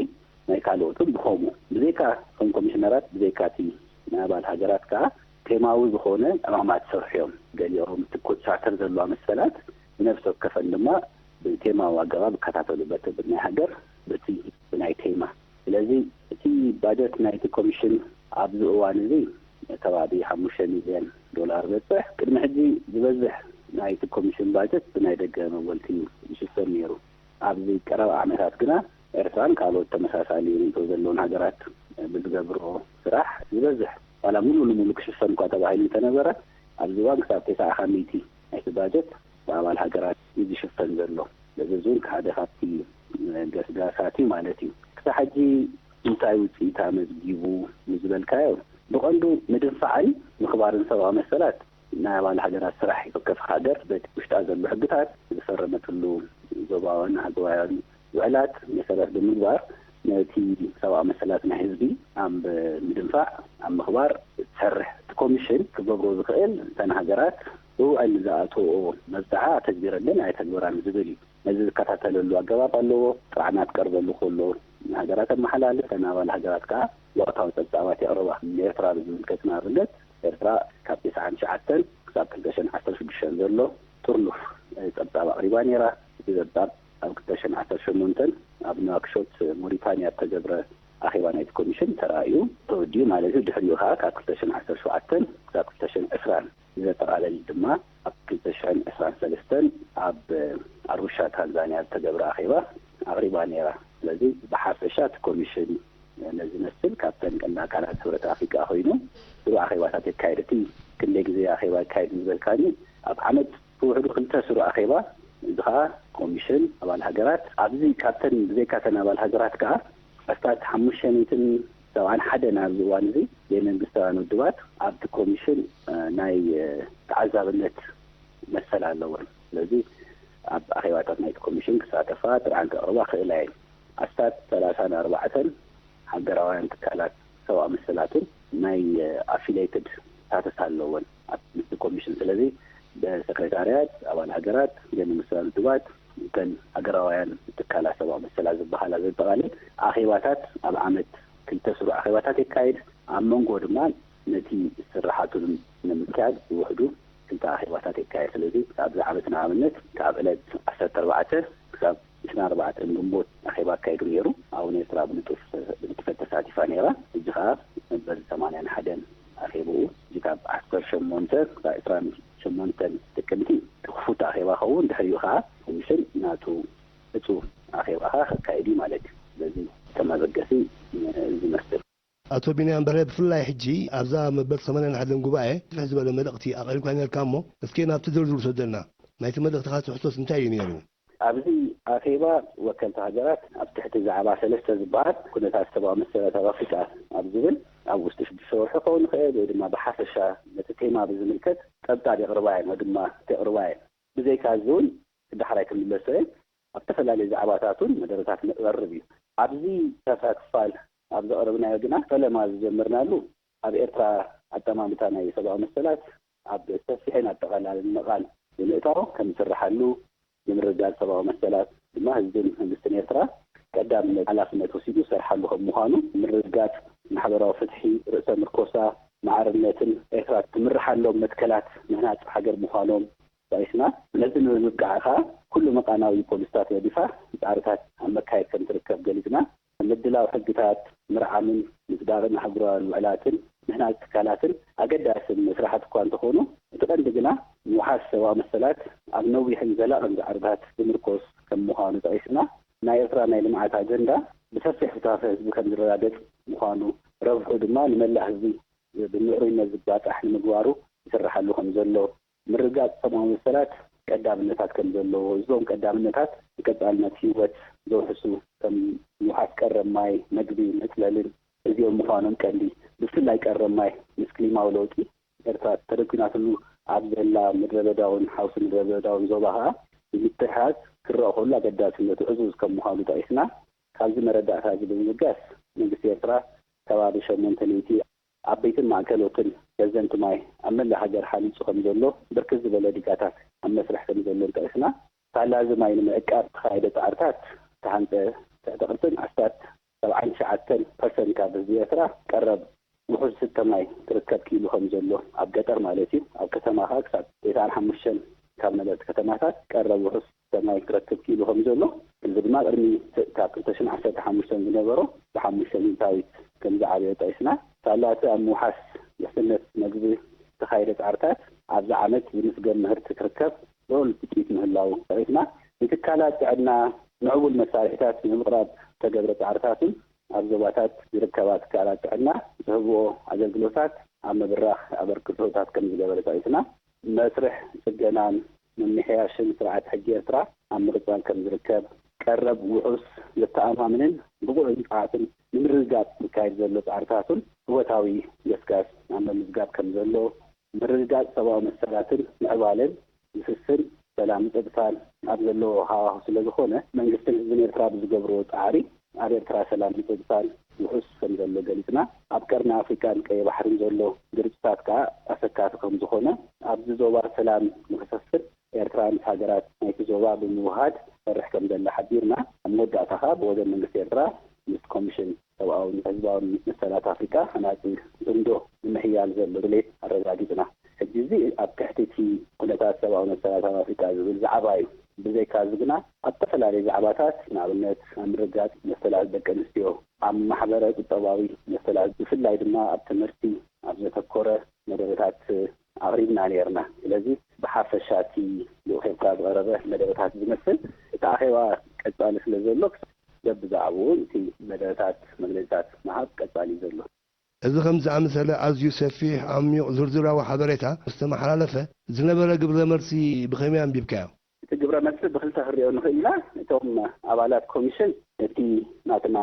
ናይ ካልኦት እውን ብኸምኡ። ብዘይካ እቶም ኮሚሽነራት፣ ብዘይካ እቲ ናይ ኣባል ሃገራት ከኣ ቴማዊ ዝኾነ ዕማማት ይሰርሑ እዮም። ገሊኦም እቲ ኮ-፣ ቻርተር ዘለዋ መሰላት ብነፍሲ ወከፈን ድማ ብቴማዊ ኣገባብ ይከታተሉ፣ በቲ ብናይ ሃገር፣ በቲ ብናይ ቴማ። ስለዚ እቲ ባጀት ናይቲ ኮሚሽን ኣብዚ እዋን እዚ ከባቢ ሓሙሽተ ሚልዮን ዶላር በጽሕ። ቅድሚ ሕጂ ዝበዝሕ ናይቲ ኮሚሽን ባጀት ብናይ ደገ መወልቲ እዩ ዝሽፈን ነይሩ። ኣብዚ ቀረባ ዓመታት ግና ኤርትራን ካልኦት ተመሳሳሊ ርእይቶ ዘለውን ሃገራት ብዝገብርኦ ስራሕ ዝበዝሕ፣ ዋላ ሙሉእ ንሙሉእ ክሽፈን እኳ ተባሂሉ እንተነበረ፣ ኣብዚ እዋን ክሳብ ተስዓ ካብ ሚእቲ ናይቲ ባጀት ብኣባል ሃገራት እዩ ዝሽፈን ዘሎ። ስለዚ እዚ እውን ሓደ ካብቲ ገስጋሳት እዩ ማለት እዩ። ክሳብ ሕጂ እንታይ ውፅኢት ኣመዝጊቡ ንዝበልካዮ፣ ብቐንዱ ምድንፋዕን ምኽባርን ሰብኣዊ መሰላት ናይ ኣባል ሃገራት ስራሕ እዩ። ከፍ ሃገር በቲ ውሽጣ ዘሎ ሕግታት፣ ዝፈረመትሉ ዞባውያን ኣህጉራውያን ውዕላት መሰረት ብምግባር፣ ነቲ ሰብኣዊ መሰላት ናይ ህዝቢ ኣብ ምድንፋዕ፣ ኣብ ምኽባር ትሰርሕ። እቲ ኮሚሽን ክገብሮ ዝኽእል፣ እተን ሃገራት ብውዕል ዝኣተወኦ መብጽዓ ኣተግቢረለን ኣይተግበራን ዝብል እዩ። ነዚ ዝከታተለሉ ኣገባብ ኣለዎ። ጥርዓናት ቀርበሉ ከሎ፣ ንሃገራት ኣመሓላልፍ፣ እተን ኣባል ሃገራት ከኣ ወቕታዊ ጸብጻባት የቕርባ። ንኤርትራ ብዝምልከት፣ ንኣብነት፣ ኤርትራ ካብ ተስዓን ትሽዓተን ክሳብ ክልተ ሽሕን ዓሰርተ ሽዱሽተን ዘሎ ጥርኑፍ ጸብጻብ ኣቕሪባ ነይራ። እቲ ጸብጻብ ኣብ ክልተ ሽሕን ዓሰርተ ሸሞንተን ኣብ ንዋክሾት ሞሪታንያ ዝተገብረ ኣኼባ ናይቲ ኮሚሽን ተራእዩ፣ ተወዲኡ ማለት እዩ። ድሕሪኡ ከኣ ካብ ክልተ ሽሕን ዓሰርተ ሸውዓተን ክሳብ ክልተ ሽሕን ዕስራን ዘጠቓለል ድማ ኣብ ክልተ ሽሕን ዕስራን ሰለስተን ኣብ ኣሩሻ ታንዛንያ ዝተገብረ ኣኼባ ኣቕሪባ ነይራ። ስለዚ ብሓፈሻ እቲ ኮሚሽን ነዚ መስል ካብተን ቀንዲ ኣካላት ሕብረት ኣፍሪቃ ኮይኑ ስሩዕ ኣኼባታት የካየድ። እቲ ክንደይ ግዜ ኣኼባ የካየድ ዝበልካኒ፣ ኣብ ዓመት ብውሕዱ ክልተ ስሩዕ ኣኼባ፣ እዚ ኸኣ ኮሚሽን ኣባል ሃገራት ኣብዚ ካብተን ብዘይካተን ኣባል ሃገራት ከኣ ኣስታት ሓሙሽተ ሚእትን ሰብዓን ሓደን ኣብዚ እዋን እዚ ዘይመንግስታውያን ውድባት ኣብቲ ኮሚሽን እ፣ ናይ እ፣ ተዓዛብነት መሰል ኣለወን። ስለዚ ኣብ ኣኼባታት ናይቲ ኮሚሽን ክሳተፋ፣ ጥርዓን ከቕርባ ክእላ እየን። ኣስታት ሰላሳን ኣርባዕተን ሃገራውያን ትካላት ሰብኣዊ መሰላትን ናይ ኣፊሌትድ ስታተስ ኣለወን ኣብ ምስቲ ኮሚሽን። ስለዚ ብሰክሬታርያት፣ ኣባል ሃገራት፣ ዘይመንግስታውያን ውድባት፣ እተን ሃገራውያን ትካላት ሰብኣዊ መሰላት ዝበሃላ ዘጠቓልል ኣኼባታት ኣብ ዓመት ክልተ ስሩዕ ኣኼባታት የካይድ። ኣብ መንጎ ድማ ነቲ ስራሓቱ ንምክያድ ብውሕዱ ክልተ ኣኼባታት የካይድ። ስለዚ ኣብዚ ዓመት ንኣብነት ካብ ዕለት ዓሰርተ ኣርባዕተ ክሳብ ዕስራን ኣርባዕተን ግንቦት ኣኼባ ኣካይዱ ነይሩ። ኣብ ኤርትራ ብንጡፍ ብንጥፈት ተሳቲፋ ነይራ። ሕጂ ከኣ መበል ሰማንያን ሓደን ኣኼብኡ፣ ሕጂ ካብ ዓሰርተ ሸሞንተ ክሳብ ዕስራን ሸሞንተን ጥቅምቲ ክፉት ኣኼባ ኸውን፣ ድሕሪኡ ከኣ ኮሚሽን ናቱ ዕጹ ኣኼባ ከኣ ከካይድ እዩ ማለት እዩ። ስለዚ ከም መበገሲ ዝመስል። ኣቶ ቢንያም በርሀ፣ ብፍላይ ሕጂ ኣብዛ መበል ሰማንያን ሓደን ጉባኤ ፍሕ ዝበለ መልእኽቲ ኣቕሪብካ ነርካ እሞ፣ እስኪ ናብቲ ዝርዝር ውሰደና። ናይቲ መልእኽትኻ ትሕቶስ እንታይ እዩ ነይሩ? ኣብዚ ኣኼባ ወከልቲ ሃገራት ኣብ ትሕቲ ዛዕባ ሰለስተ ዝበሃል ኩነታት ሰብኣዊ መሰላት ኣብ ኣፍሪቃ ኣብ ዝብል ኣብ ውሽጢ ሽዱሽተ ወርሒ ክኸውን ይኽእል ወይ ድማ ብሓፈሻ ነቲ ቴማ ብዝምልከት ጸብጻብ የቕርባ እየን ወይ ድማ የቕርባ እየን። ብዘይካ እዚ እውን ዳሕራይ ክምለሶ እየ። ኣብ ዝተፈላለዩ ዛዕባታት እውን መደረታት ንቕርብ እዩ። ኣብዚ ተሳ ክፋል ኣብ ዘቕረብናዮ ግና ፈለማ ዝጀመርናሉ ኣብ ኤርትራ ኣጠማምታ ናይ ሰብኣዊ መሰላት ኣብ ሰፊሕን ኣጠቓላልን መቓን ብምእታው ከም ዝስርሓሉ፣ ንምርግጋጽ ሰብኣዊ መሰላት ድማ ህዝብን መንግስትን ኤርትራ ቀዳምነት ሓላፍነት ወሲዱ ዝሰርሓሉ ከም ምዃኑ፣ ምርግጋጽ ማሕበራዊ ፍትሒ፣ ርእሰ ምርኮሳ፣ ማዕርነትን ኤርትራ ትምርሓሎም መትከላት ምህናጽ ሃገር ምዃኖም ጠቒስና። ነዚ ንምብቃዕ ከኣ ኩሉ መቓናዊ ፖሊስታት ነዲፋ ጻዕርታት ኣብ መካየድ ከም ትርከብ ገሊጽና። ምድላው ሕግታት፣ ምርዓምን ምስዳርን ኣህጉራውያን ውዕላትን ምህናጽ ትካላትን ኣገዳሲ መስራሓት እኳ እንተኾኑ፣ እቲ ቀንዲ ግና ምውሓስ ሰብኣዊ መሰላት ኣብ ነዊሕን ዘላቕን ጻዕርታት ዝምርኮስ ከም ምዃኑ ጠቒስና፣ ናይ ኤርትራ ናይ ልምዓት ኣጀንዳ ብሰፊሕ ሱታፌ ህዝቢ ከም ዝረጋገጽ ምዃኑ፣ ረብሑ ድማ ንመላእ ህዝቢ ብምዕሩይነት ዝባጻሕ ንምግባሩ ይስርሓሉ ከም ዘሎ፣ ምርግጋጽ ሰብኣዊ መሰላት ቀዳምነታት ከም ዘለዎ፣ እዞም ቀዳምነታት ንቀጻልነት ህይወት ዘውሕሱ ከም ምውሓስ ቀረብ ማይ፣ መግቢ፣ መጽለልን እዚኦም ምዃኖም ቀንዲ፣ ብፍላይ ቀረብ ማይ ምስ ክሊማዊ ለውጢ ኤርትራ ተደኲናትሉ ኣብ ዘላ ምድረ በዳውን ሓውሲ ምድረ በዳውን ዞባ ከኣ ብምትሕሓዝ ክረኣ ከሎ ኣገዳስነቱ ዕዙዝ ከም ምዃኑ ጠቒስና፣ ካብዚ መረዳእታ እዚ ብምብጋስ መንግስቲ ኤርትራ ከባቢ ሸሞንተ ሚእቲ ዓበይትን ማእከሎትን ከዘንቲ ማይ ኣብ መላእ ሃገር ሓኒጹ ከም ዘሎ ብርክት ዝበለ ዲጋታት ኣብ መስርሕ ከም ዘሎን ጠቒስና፣ ሳላ እዚ ማይ ንምዕቃብ ዝተኻየደ ጻዕርታት ዝተሃንጸ ትሕተ ቅርስን ኣስታት ሰብዓን ትሽዓተን ፐርሰንት ካብ ህዝቢ ኤርትራ ቀረብ ውሑስ ዝስተ ማይ ክርከብ ክኢሉ ከም ዘሎ፣ ኣብ ገጠር ማለት እዩ። ኣብ ከተማ ከኣ ክሳብ ተስዓን ሓሙሽተን ካብ ነበርቲ ከተማታት ቀረብ ውሑስ ዝስተ ማይ ክረክብ ክኢሉ ከም ዘሎ፣ እዚ ድማ ቅድሚ ካብ ክልተ ሽሕን ዓሰርተ ሓሙሽተን ዝነበሮ ብሓሙሽተ ሚእታዊት ከም ዝዓበየ ጠቒስና። ሳላ እቲ ኣብ ምውሓስ ውሕስነት መግቢ ዝተኻየደ ጻዕርታት ኣብዚ ዓመት ዝምስገን ምህርቲ ክርከብ ልዑል ትጽቢት ምህላው ጠቒስና። ንትካላት ጥዕና ምዕቡል መሳርሒታት ንምቕራብ ዝተገብረ ጻዕርታትን ኣብ ዞባታት ዝርከባ ትካላት ጥዕና ዝህብኦ ኣገልግሎታት ኣብ ምብራኽ ኣበርክቶታት ከም ዝገበረ ጠቒስና። መስርሕ ጽገናን ምምሕያሽን ስርዓት ሕጊ ኤርትራ ኣብ ምቕጻል ከም ዝርከብ፣ ቀረብ ውሑስ ዘተኣማምንን ብቑዕን ጸዓትን ንምርግጋጽ ዝካየድ ዘሎ ጻዕርታትን እወታዊ ገስጋስ ኣብ ምምዝጋብ ከም ዘሎ፣ ምርግጋጽ ሰብኣዊ መሰላትን ምዕባለን ዝስስን ሰላም ምጽጥታን ኣብ ዘለዎ ሃዋሁ ስለ ዝኾነ፣ መንግስትን ህዝብን ኤርትራ ብዝገብርዎ ጻዕሪ ኣብ ኤርትራ ሰላም ምጽጥታን ውሑስ ከም ዘሎ ገሊጽና፣ ኣብ ቀርኒ ኣፍሪቃን ቀይሕ ባሕርን ዘሎ ግርጭታት ከኣ ኣሰካፊ ከም ዝኾነ፣ ኣብዚ ዞባ ሰላም ንክሰፍን ኤርትራ ምስ ሃገራት ናይቲ ዞባ ብምውሃድ ትሰርሕ ከም ዘላ ሓቢርና፣ ኣብ መወዳእታ ከኣ ብወገን መንግስቲ ኤርትራ ምስ ኮሚሽን ሰብኣውን ህዝባውን መሰላት ኣፍሪቃ ሃናጺ ጽምዶ ንምሕያል ዘሎ ድሌት ኣረጋጊጽና። ሕጂ እዚ ኣብ ትሕቲ እቲ ኩነታት ሰብኣዊ መሰላት ኣብ ኣፍሪቃ ዝብል ዛዕባ እዩ። ብዘይካ እዚ ግና ኣብ ዝተፈላለዩ ዛዕባታት፣ ንኣብነት ኣብ ምርግጋጽ መሰላት ደቂ ኣንስትዮ፣ ኣብ ማሕበረ ቁጠባዊ መሰላት፣ ብፍላይ ድማ ኣብ ትምህርቲ ኣብ ዘተኮረ መደበታት ኣቕሪብና ነይርና። ስለዚ ብሓፈሻ እቲ ልኡኽ ኤርትራ ዝቐረበ መደበታት ዝመስል እቲ ኣኼባ ቀጻሊ ስለ ዘሎ፣ በብዛዕባኡ እቲ መደበታት መግለጺታት ምሃብ ቀጻሊ እዩ ዘሎ። እዚ ከም ዝኣመሰለ ኣዝዩ ሰፊሕ፣ ዓሚቕ፣ ዝርዝራዊ ሓበሬታ ምስ ተመሓላለፈ፣ ዝነበረ ግብረ መልሲ ብኸመይ ኣንቢብካዮ? እቲ ግብረ መልሲ ብኽልተ ክንሪኦ ንኽእል ኢና። እቶም ኣባላት ኮሚሽን ነቲ ናትና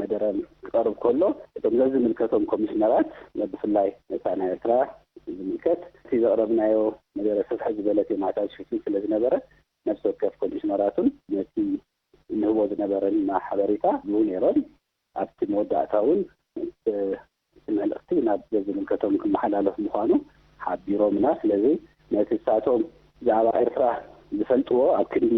መደረ ክቐርብ ከሎ፣ እቶም ዘዝምልከቶም ኮሚሽነራት፣ ብፍላይ ነታ ናይ ኤርትራ ዝምልከት፣ እቲ ዘቕረብናዮ መደረ ስፍሕ ዝበለ ቴማታት ሽፍን ስለ ዝነበረ፣ ነፍሲ ወከፍ ኮሚሽነራቱን ነቲ እንህቦ ዝነበረና ሓበሬታ ይህቡ ነይሮም። ኣብቲ መወዳእታ እውን እቲ መልእኽቲ ናብ ዘዝምልከቶም ክመሓላለፍ ምዃኑ ሓቢሮምና። ስለዚ ነቲ ንሳቶም ብዛዕባ ኤርትራ ዝፈልጥዎ ኣብ ክንዲ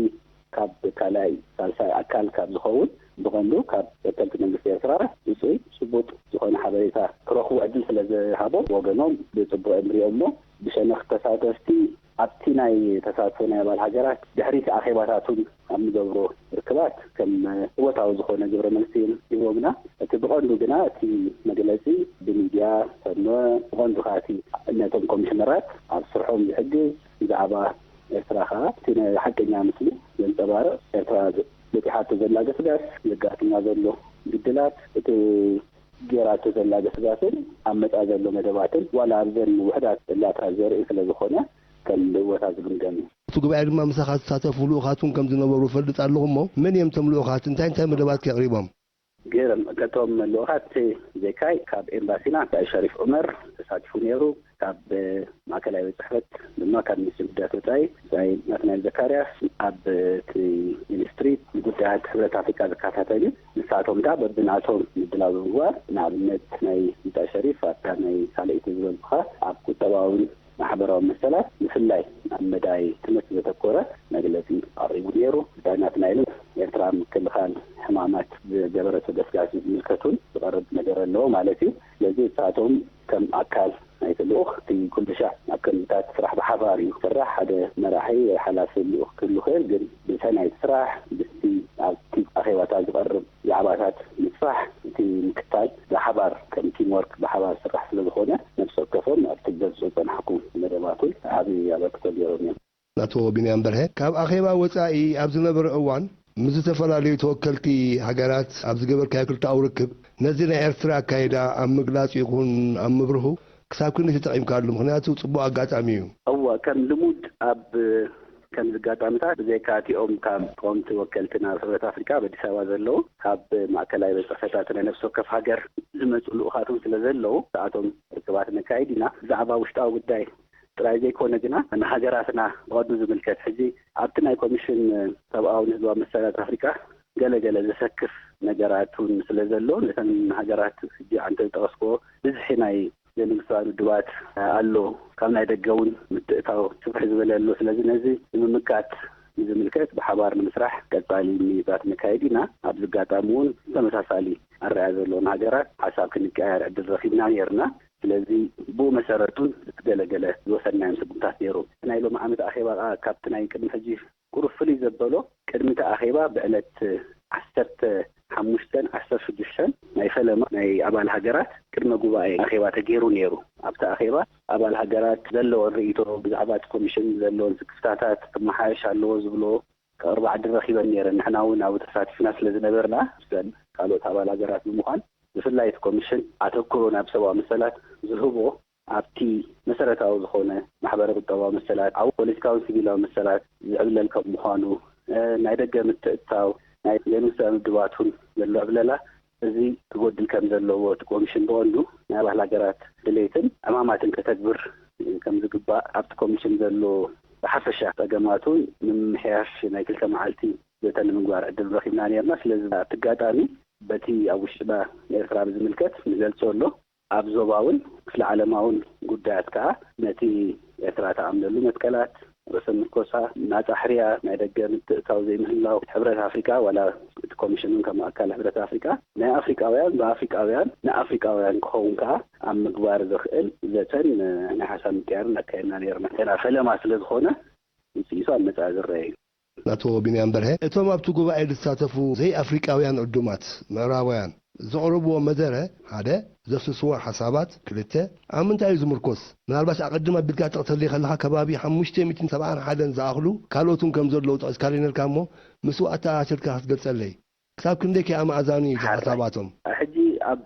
ካብ ካልኣይ ሳልሳይ ኣካል ካብ ዝኸውን፣ ብቐንዱ ካብ ተከልቲ መንግስቲ ኤርትራ ውፅኢት ጭቡጥ ዝኾነ ሓበሬታ ክረኽቡ ዕድል ስለ ዝሃቦም፣ ወገኖም ብፅቡቅ እዮም ዝሪኦሞ። ብሸነኽ ተሳተፍቲ ኣብቲ ናይ ተሳትፎ ናይ ኣባል ሃገራት ድሕሪት ኣኼባታት እውን ኣብ ንገብሮ ርክባት ከም እወታዊ ዝኾነ ግብረ መልሲ እዮም ሂቦምና። እቲ ብቐንዱ ግና እቲ መግለጺ ብሚድያ ሰምዕ፣ ብቐንዱ ከዓ እቲ ነቶም ኮሚሽነራት ኣብ ስርሖም ዝሕግዝ፣ ብዛዕባ ኤርትራ ከዓ እቲ ናይ ሓቀኛ ምስሊ ዘንጸባርቕ፣ ኤርትራ በጺሓቶ ዘላ ገስጋስ፣ ዘጋጥማ ዘሎ ግድላት፣ እቲ ጌራቶ ዘላ ገስጋስን ኣብ መጻ ዘሎ መደባትን ዋላ ኣብዘን ውሕዳት እላታት ዘርኢ ስለ ዝኾነ ከም እወታ ዝግምገም እዩ። እቲ ጉባኤ ድማ ምሳኻ ዝሳተፉ ልኡኻት እውን ከም ዝነበሩ እፈልጥ ኣለኹ እሞ፣ መን እዮም እቶም ልኡኻት? እንታይ እንታይ መደባት ከ ኣቕሪቦም? ገይሮም። እቶም ልኡኻት ዘይካይ ካብ ኤምባሲና ብጻይ ሸሪፍ ዑመር ተሳቲፉ ነይሩ። ካብ ማእከላይ ቤት ጽሕፈት ድማ ካብ ሚኒስትሪ ጉዳያት ወጻኢ ብጻይ ናትናኤል ዘካርያስ ኣብ እቲ ሚኒስትሪ ንጉዳያት ሕብረት ኣፍሪካ ዝከታተል እዩ። ንሳቶም ከኣ በብናቶም ምድላው ብምግባር፣ ንኣብነት ናይ ብጻይ ሸሪፍ ኣብታ ናይ ካልኣይቲ ዝበልኩኻ ኣብ ቁጠባውን ማሕበራዊ መሰላት ብፍላይ ኣብ መዳይ ትምህርቲ ዘተኮረ መግለጺ ኣቕሪቡ ነይሩ። ብጻይ ናትናኤልን ኤርትራ ኣብ ምክልኻል ሕማማት ዝገበረቶ ገስጋስ ዝምልከት እውን ዝቐርብ መደረ ኣለዎ ማለት እዩ። ስለዚ ንሳቶም ከም ኣካል ናይቲ ልኡኽ እቲ ኩሉ ሻዕ ኣብ ከምዚታት ስራሕ ብሓባር እዩ ዝስራሕ። ሓደ መራሒ ወይ ሓላፊ ልኡኽ ክህሉ ይኽእል፣ ግን ብሰናይ ስራሕ ምስቲ ኣብቲ ኣኼባታት ዝቐርብ ዛዕባታት ምስፋሕ እቲ ምክታል ብሓባር ከም ቲም ወርክ ብሓባር ስራሕ ስለ ዝኾነ፣ ነብሲ ወከፎም ኣብቲ ዝገልጹ ዝጸናሕኩ መደባት እውን ዓቢ ኣበርክቶ ገይሮም እዮም። ኣቶ ቢንያም በርሀ፣ ካብ ኣኼባ ወጻኢ ኣብ ዝነበረ እዋን ምስ ዝተፈላለዩ ተወከልቲ ሃገራት ኣብ ዝገበርካዮ ክልተኣዊ ርክብ፣ ነዚ ናይ ኤርትራ ኣካይዳ ኣብ ምግላጽ ይኹን ኣብ ምብርሁ ክሳብ ክንደይ ተጠቒምካሉ? ምኽንያቱ ጽቡቕ ኣጋጣሚ እዩ። እወ፣ ከም ልሙድ ኣብ ከምዚ ኣጋጣሚታት ብዘይካ እቲኦም ካብ ቀወምቲ ወከልቲ ናብ ሕብረት ኣፍሪቃ ኣብ ኣዲስ ኣበባ ዘለዉ፣ ካብ ማእከላይ ቤት ጽሕፈታት ናይ ነፍሲ ወከፍ ሃገር ዝመጹ ልኡኻት እውን ስለ ዘለዉ፣ ንኣቶም ርክባት ነካይድ ኢና። ብዛዕባ ውሽጣዊ ጉዳይ ጥራይ ዘይኮነ ግና ንሃገራትና ብቐንዱ ዝምልከት፣ ሕጂ ኣብቲ ናይ ኮሚሽን ሰብኣውን ህዝባዊ መሰላት ኣፍሪቃ ገለ ገለ ዘሰክፍ ነገራት እውን ስለ ዘሎ፣ ነተን ሃገራት ሕጂ ኣንተ ዝጠቐስክዎ ብዝሒ ናይ ዘይመንግስታውያን ውድባት ኣሎ፣ ካብ ናይ ደገ እውን ምትእታው ስፍሕ ዝበለ ኣሎ። ስለዚ ነዚ ንምምካት ንዝምልከት ብሓባር ንምስራሕ ቀጻሊ ምይይጣት ነካይድ ኢና። ኣብዚ ኣጋጣሚ እውን ተመሳሳሊ ኣረኣእያ ዘለወን ሃገራት ሓሳብ ክንቀያየር ዕድል ረኺብና ነይርና። ስለዚ ብኡ መሰረት እውን እቲ ገለገለ ዝወሰድናዮም ስጉምታት ነይሩ። ናይ ሎሚ ዓመት ኣኼባ ከኣ ካብቲ ናይ ቅድሚ ሕጂ ቁሩብ ፍልይ ዘበሎ፣ ቅድሚ እቲ ኣኼባ ብዕለት ዓሰርተ ሓሙሽተን ዓሰርተ ሽዱሽተን ናይ ፈለማ ናይ ኣባል ሃገራት ቅድመ ጉባኤ ኣኼባ ተገይሩ ነይሩ። ኣብቲ ኣኼባ ኣባል ሃገራት ዘለወን ርእይቶ ብዛዕባ እቲ ኮሚሽን ዘለወን ስክፍታታት ክመሓየሽ ኣለዎ ዝብሎ ከቕርባ ዕድል ረኺበን ነይረን። ንሕና እውን ኣብኡ ተሳቲፍና ስለ ዝነበርና፣ ምስዘን ካልኦት ኣባል ሃገራት ብምዃን፣ ብፍላይ እቲ ኮሚሽን ኣተኩሮ ናብ ሰብኣዊ መሰላት ዝህቦ ኣብቲ መሰረታዊ ዝኾነ ማሕበረ ቁጠባዊ መሰላት፣ ኣብ ፖለቲካውን ሲቪላዊ መሰላት ዝዕብለል ከም ምዃኑ፣ ናይ ደገ ምትእትታው ናይ ዘይመንግስታውያን ውድባት እውን ዘሎ ዕብለላ፣ እዚ ክጎድል ከም ዘለዎ እቲ ኮሚሽን ብቐንዱ ናይ ኣባል ሃገራት ድሌትን ዕማማትን ከተግብር ከም ዝግባእ ኣብቲ ኮሚሽን ዘሎ ብሓፈሻ ጸገማት እውን ንምምሕያሽ ናይ ክልተ መዓልቲ ዘተ ንምግባር ዕድል ረኺብና ነይርና። ስለዚ ኣብቲ ኣጋጣሚ በቲ ኣብ ውሽጥና ኤርትራ ብዝምልከት ንገልጾ ኣሎ። ኣብ ዞባውን ክፍለ ዓለማውን ጉዳያት ከኣ ነቲ ኤርትራ ትኣምነሉ መትከላት፣ ርእሰ ምርኮሳ፣ ናጻ ሕርያ፣ ናይ ደገ ምትእታው ዘይምህላው፣ ሕብረት ኣፍሪቃ ዋላ እቲ ኮሚሽን እውን ከም ኣካል ሕብረት ኣፍሪቃ ናይ ኣፍሪቃውያን ብኣፍሪቃውያን ንኣፍሪቃውያን ክኸውን ከኣ ኣብ ምግባር ዘኽእል ዘተን ናይ ሓሳብ ምቅያርን ኣካየድና ነይርና። ገና ፈለማ ስለ ዝኾነ ውጽኢቱ ኣብ መጻኢ ዝረአ እዩ። ኣቶ ቢንያም በርሀ፣ እቶም ኣብቲ ጉባኤ ዝሳተፉ ዘይኣፍሪቃውያን ዕዱማት ምዕራባውያን ዘቕረብዎ መደረ፣ ሓደ፣ ዘፍስስዎ ሓሳባት፣ ክልተ፣ ኣብ ምንታይ እዩ ዝምርኮስ? ምናልባሽ ኣቐድም ኣቢልካ ክትጠቕሰለይ ከለኻ፣ ከባቢ ሓሙሽተ ሚእትን ሰብዓን ሓደን ዝኣኽሉ ካልኦት እውን ከም ዘለዉ ጠቒስካለይ ነርካ እሞ፣ ምስኡ ኣተኣሳሲርካ ክትገልጸለይ። ክሳብ ክንደይ ከ ኣማእዛኒ እዩ እቲ ሓሳባቶም? ሕጂ ኣብ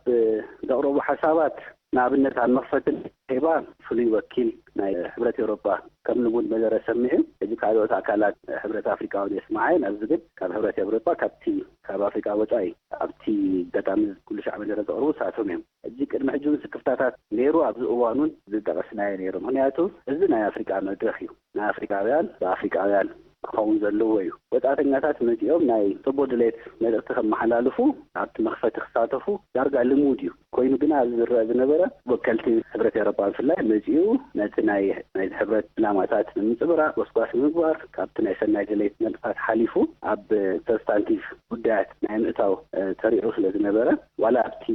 ዘቕረቡ ሓሳባት ንኣብነት ኣብ መኽፈትን ኣኼባ ፍሉይ ወኪል ናይ ሕብረት ኤውሮጳ ከም ልሙድ መደረ ሰሚዑ፣ ሕጂ ካልኦት ኣካላት ሕብረት ኣፍሪቃ እውን የስምዓ እየ። ኣብዚ ግን ካብ ሕብረት ኤውሮጳ ካብቲ ካብ ኣፍሪቃ ወጻኢ ኣብቲ ኣጋጣሚ ኩሉ ሻዕ መደረ ዘቕርቡ ንሳቶም እዮም። ሕጂ ቅድሚ ሕጂ እውን ስክፍታታት ነይሩ፣ ኣብዚ እዋን እውን ዝጠቐስናዮ ነይሩ። ምኽንያቱ እዚ ናይ ኣፍሪቃ መድረኽ እዩ። ናይ ኣፍሪቃውያን ብኣፍሪቃውያን ክኸውን ዘለዎ እዩ። ወጻእተኛታት መጺኦም ናይ ጽቡቕ ድሌት መልእኽቲ ከመሓላልፉ ኣብቲ መኽፈቲ ክሳተፉ ዳርጋ ልሙድ እዩ። ኮይኑ ግና ኣብዚ ዝረአ ዝነበረ ወከልቲ ሕብረት ኤውሮጳ ብፍላይ መጺኡ ነቲ ናይ ናይቲ ሕብረት ዕላማታት ንምንጽብራቕ ጎስጓስ ንምግባር ካብቲ ናይ ሰናይ ድሌት መልእኽታት ሓሊፉ ኣብ ሰብስታንቲቭ ጉዳያት ናይ ምእታው ተሪዑ ስለ ዝነበረ ዋላ ኣብቲ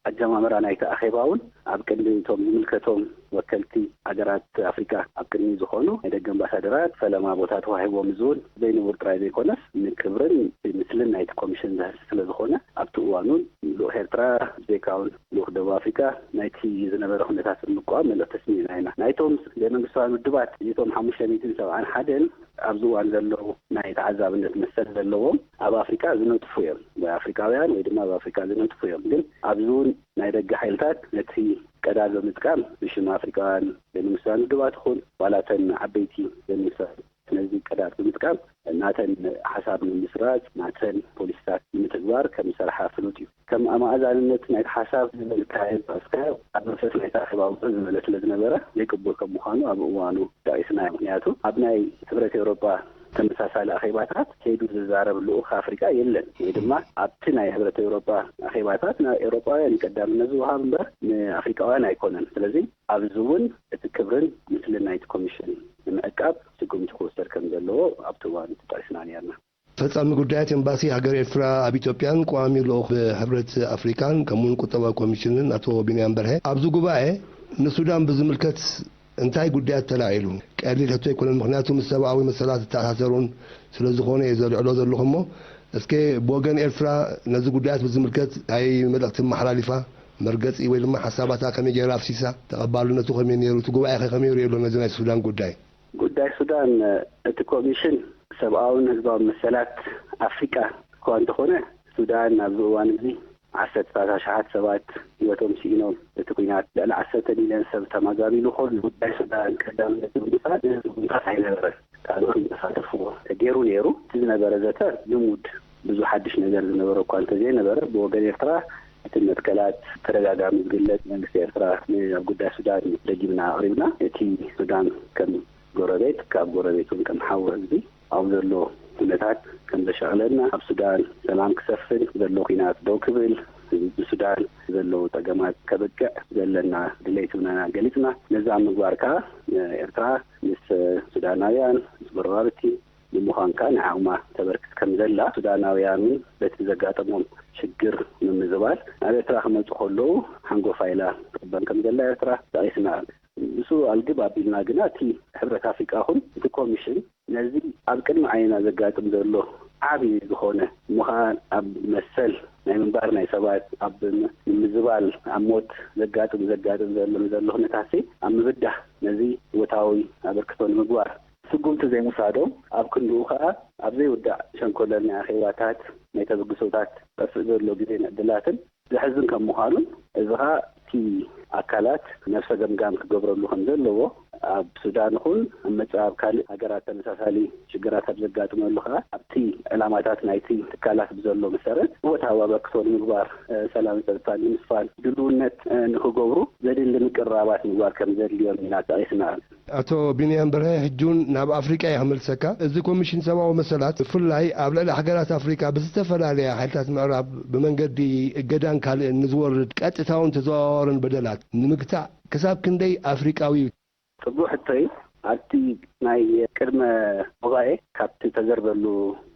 ኣጀማምራ ናይቲ ኣኼባ እውን ኣብ ቅድሚ እቶም ዝምልከቶም ወከልቲ ሃገራት ኣፍሪቃ ኣብ ቅድሚ ዝኾኑ ናይ ደገ ኣምባሳደራት ፈለማ ቦታ ተዋሂቦም፣ እዚ እውን ዘይንቡር ጥራይ ዘይኮነስ ንክብርን ምስልን ናይቲ ኮሚሽን ዘህሲ ስለ ዝኾነ ኣብቲ እዋን እውን ልኡኽ ኤርትራ ብዘይካ እውን ልኡኽ ደቡብ ኣፍሪቃ ናይቲ ዝነበረ ኩነታት ብምቅዋም መልእኽቲ ኣስሚዕና ኢና። ናይቶም ዘይመንግስታውያን ውድባት እዚቶም ሓሙሽተ ሚእትን ሰብዓን ሓደን ኣብዚ እዋን ዘለዉ ናይ ተዓዛብነት መሰል ዘለዎም ኣብ ኣፍሪቃ ዝነጥፉ እዮም። ወይ ኣፍሪቃውያን ወይ ድማ ኣብ ኣፍሪቃ ዝነጥፉ እዮም። ግን ኣብዚ እውን ናይ ደገ ሓይልታት ነቲ ቀዳድ ብምጥቃም ብሽም ኣፍሪቃውያን ዘይመንግስታውያን ውድባት ይኹን ዋላ እተን ዓበይቲ ዘይመንግስታውያን ነዚ ቀዳድ ብምጥቃም ናተን ሓሳብ ንምስራጽ ናተን ፖሊሲታት ንምትግባር ከም ዝሰርሓ ፍሉጥ እዩ። ከም ኣማእዛንነት ናይቲ ሓሳብ ዝበልካዮ ዝጠቐስካዮ ኣብ መንፈስ ናይቲ ኣኼባ ውፅእ ዝበለ ስለ ዝነበረ ዘይቅቡል ከም ምዃኑ ኣብ እዋኑ ጠቒስናዮ። ምኽንያቱ ኣብ ናይ ሕብረት ኤውሮጳ ተመሳሳሊ ኣኼባታት ከይዱ ዝዛረብ ልኡኽ ኣፍሪቃ የለን ወይ ድማ ኣብቲ ናይ ሕብረት ኤውሮጳ ኣኼባታት ንኤውሮጳውያን እዩ ቀዳምነት ዝወሃብ እምበር ንኣፍሪቃውያን ኣይኮነን። ስለዚ ኣብዚ እውን እቲ ክብርን ምስልን ናይቲ ኮሚሽን ንምዕቃብ ስጉምቲ ክውሰድ ከም ዘለዎ ኣብቲ እዋን ተጠቒስና ነይርና። ፈጻሚ ጉዳያት ኤምባሲ ሃገር ኤርትራ ኣብ ኢትዮጵያን ቀዋሚ ልኡኽ ብሕብረት ኣፍሪካን ከምኡውን ቁጠባዊ ኮሚሽንን ኣቶ ቢንያም በርሀ ኣብዚ ጉባኤ ንሱዳን ብዝምልከት እንታይ ጉዳያት ተላዒሉ? ቀሊል ሕቶ ኣይኮነን፣ ምኽንያቱ ምስ ሰብኣዊ መሰላት ዝተኣሳሰሩን ስለ ዝኾነ እየ ዘልዕሎ ዘለኹ። እሞ እስከ ብወገን ኤርትራ ነዚ ጉዳያት ብዝምልከት እንታይ መልእኽቲ ኣመሓላሊፋ? መርገጺ ወይ ድማ ሓሳባታ ከመይ ገይራ ኣፍሲሳ? ተቐባልነቱ ከመይ ነይሩ? እቲ ጉባኤ ከ ከመይ ይርእዮ ኣሎ ነዚ ናይ ሱዳን ጉዳይ? ጉዳይ ሱዳን፣ እቲ ኮሚሽን ሰብኣውን ህዝባውን መሰላት ኣፍሪቃ እኳ እንተኾነ፣ ሱዳን ኣብዚ እዋን እዚ ዓሰርታት ኣሽሓት ሰባት ህይወቶም ስኢኖም፣ እቲ ኲናት ልዕሊ ዓሰርተ ሚልዮን ሰብ ተማዛቢሉ፣ ኩሉ ጉዳይ ሱዳን ቀዳምነት ብምስኣል ንህዝቢ ምምካት ኣይነበረን። ካልኦት እንዳሳተፍዎ ተገይሩ ነይሩ። እቲ ዝነበረ ዘተ ልሙድ፣ ብዙ ሓድሽ ነገር ዝነበረ እኳ እንተዘይነበረ፣ ብወገን ኤርትራ እቲ መትከላት ተደጋጋሚ ዝግለጽ፣ መንግስቲ ኤርትራ ን-፣ ኣብ ጉዳይ ሱዳን ደጊምና ኣቕሪብና፣ እቲ ሱዳን ከም ጎረቤት፣ ካብ ጎረቤት እውን ከም ሓው ህዝቢ ኣብ ዘሎ ኩነታት ከም ዘሻቕለና፣ ኣብ ሱዳን ሰላም ክሰፍን፣ ዘሎ ኲናት ደው ክብል፣ ህዝቢ ሱዳን ዘለዎ ጸገማት ከብቅዕ ዘለና ድሌት እውን ገሊጽና። ነዚ ኣብ ምግባር ከኣ ኤርትራ ምስ ሱዳናውያን፣ ምስ ጎረባብቲ ብምዃን ከኣ ንዓቕማ ተበርክት ከም ዘላ፣ ሱዳናውያን እውን በቲ ዘጋጠሞም ሽግር ንምምዝባል ናብ ኤርትራ ክመጹ ከለዉ ሓንጎፋይ ኢላ ትቕበል ከም ዘላ ኤርትራ ጠቒስና። ምስኡ ኣልግብ ኣቢልና ግና፣ እቲ ሕብረት ኣፍሪቃ ኹን እቲ ኮሚሽን ነዚ ኣብ ቅድሚ ዓይንና ዘጋጥም ዘሎ ዓቢ ዝኾነ እሞ ኸኣ ኣብ መሰል ናይ ምንባር ናይ ሰባት፣ ኣብ ም-፣ ምምዝባል፣ ኣብ ሞት ዘጋጥም፣ ዘጋጥም ዘሎ፣ ዘሎ ኩነታትሲ ኣብ ምብዳህ ነዚ እወታዊ ኣበርክቶ ንምግባር ስጉምቲ ዘይምውሳዶም፣ ኣብ ክንድኡ ኸኣ ኣብ ዘይውዳእ ሸንኮለል ናይ ኣኼባታት፣ ናይ ተበግሶታት፣ ዝጠፍእ ዘሎ ግዜን ዕድላትን ዘሕዝን ከም ምዃኑን፣ እዚ ኸኣ እቲ ኣካላት ነብሰ ገምጋም ክገብረሉ ከም ዘለዎ፣ ኣብ ሱዳን ይኹን ኣብ መጻኢ ኣብ ካልእ ሃገራት ተመሳሳሊ ሽግራት ኣብ ዘጋጥመሉ ኸኣ፣ ኣብቲ ዕላማታት ናይቲ ትካላት ብዘሎ መሰረት እወታዊ ኣበርክቶ ንምግባር፣ እ፣ ሰላምን ጸጥታን ንምስፋን ድልውነት፣ እ፣ ንኽገብሩ ዘድሊ ምቅርራባት ምግባር ከም ዘድልዮም ኢና ጠቒስና። ኣቶ ቢንያም በርሀ፣ ሕጂ እውን ናብ ኣፍሪቃ እየ ክመልሰካ። እዚ ኮሚሽን ሰብኣዊ መሰላት ብፍላይ ኣብ ልዕሊ ሃገራት ኣፍሪቃ ብዝተፈላለያ ሓይልታት ምዕራብ ብመንገዲ እገዳን ካልእን ንዝወርድ ቀጥታውን ተዘዋዋርን በደላት ንምግታእ ክሳብ ክንደይ ኣፍሪቃዊ እዩ? ጽቡቕ ሕቶ እዩ። ኣብቲ ናይ ቅድመ ጉባኤ ካብቲ ተዘርበሉ